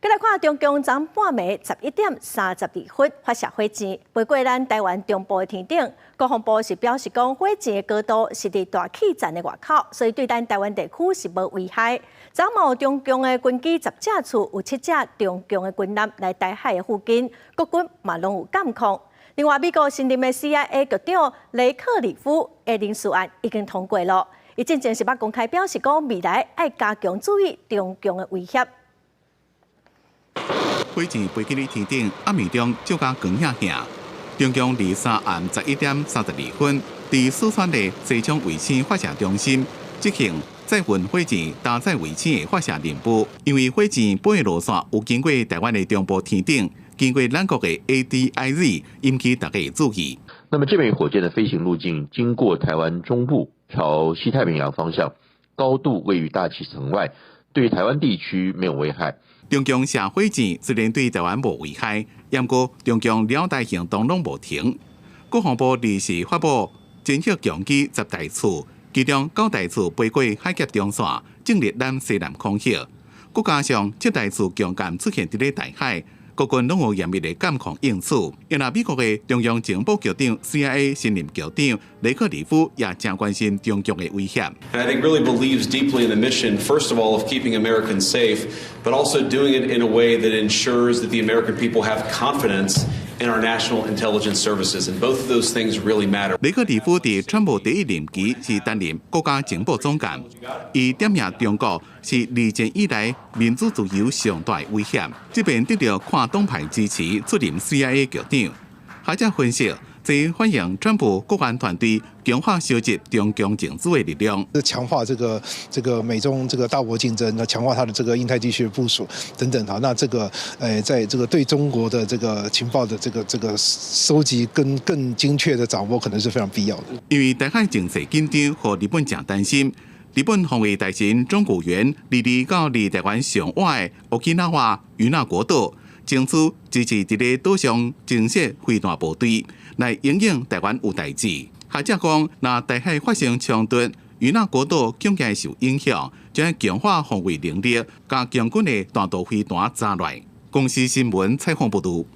閣來看中共昨半暝11點32分發射火箭，飛過咱台灣中部的天頂。國防部是表示講，火箭的高度是佇大氣層的外口，所以對咱台灣地區是無危害。昨嘛有中共的軍機10架次，有7架中共的軍艦來台海的附近，國軍嘛攏有監控。另外，美國新任的 CIA 局長雷克里夫的人事案已經通過了，伊進前是捌公開表示講，未來愛加強注意中共的威脅。火箭飛去天頂，暗暝中照甲光顯顯。中共23暗11點32分，佇四川的西昌衛星發射中心執行載運火箭搭載衛星的發射任務。因為火箭飛的路線有經過台灣的中部天頂，經過咱國的 ADIZ，引起大家的注意。那麼這枚火箭的飛行路徑經過台灣中部，朝西太平洋方向，高度位於大氣層外，對台灣地區沒有危害。中共射火箭雖然對台灣無危害，毋過中共撩台行動攏無停。國防部臨時發布偵測強機10台次，其中9台次飛過海峽中線，進入咱西南空域。閣加上7台次強艦出現佇咧台海，國軍攏有嚴密的監控應處。因為美國的中央情報局長 CIA 新任局長雷克里夫也誠關心中共的威脅。 And I think really believes deeply in the mission, first of all, of keeping Americans safe, but also doing it in a way that ensures that the American people have confidence in our national intelligence services. And both of those things really matter. 雷克里夫佇川普第一任期是擔任國家情報總監，伊點名中國是二戰以來民主自由上大威脅，這遍得著跨黨派支持出任 CIA 局長。學者分析，這反映川普國安團隊強化收集中共情資的力量，強化這個美中這個大國競爭，那強化它的這個印太地區的部署等等哈，那這個在這個對中國的這個情報的這個收集跟更精確的掌握，可能是非常必要的。因為台海情勢緊張，予日本誠擔心。日本防衛大臣中谷元二二到離台灣上倚的沖繩與那國島，爭取支持佇咧島上增設飛彈部隊，來因應台灣有代誌。學者講，若台海發生衝突，與那國島恐驚受影響，將強化防衛能力，共強軍的彈道飛彈炸來。公視新聞採訪報導。